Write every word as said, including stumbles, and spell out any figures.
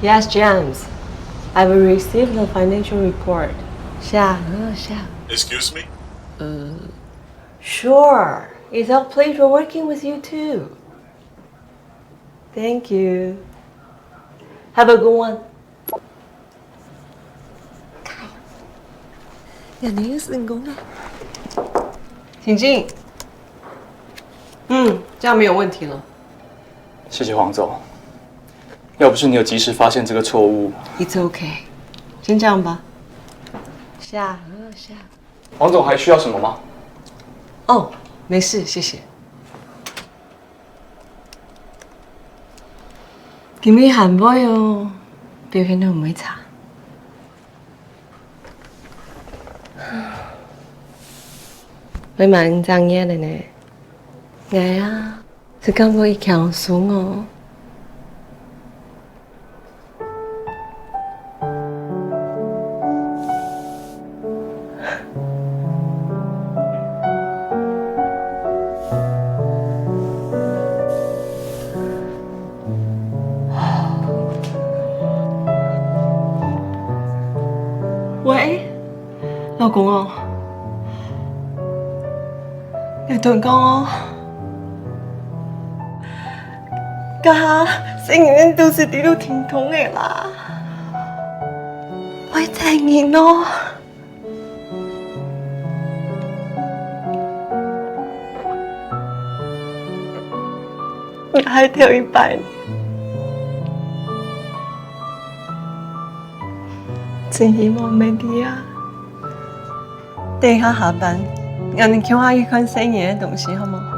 Yes, James. I've received the financial report. 谢啊，谢啊。 Excuse me? Sure. It's a pleasure working with you too. Thank you. Have a good one. 呀，你又成功了。请进。嗯，这样没有问题了。谢谢黄总，要不是你有及时发现这个错误， It's OK，先这样吧。 谢啊，谢啊。 黄总还需要什么吗？哦，没事，谢谢。 今日還會哦，表現得毋會差。會滿五隻月了呢。𠊎啊，係感覺佢輕鬆哦。 喂，老公哦，𠊎同你講哦，這下細人仔肚屎裡肚停動了啦，會懷孕哦。 𠊎係頭一擺，真希望Mandy啊，等一下下班，𠊎等共下去看細人仔个東西，好無？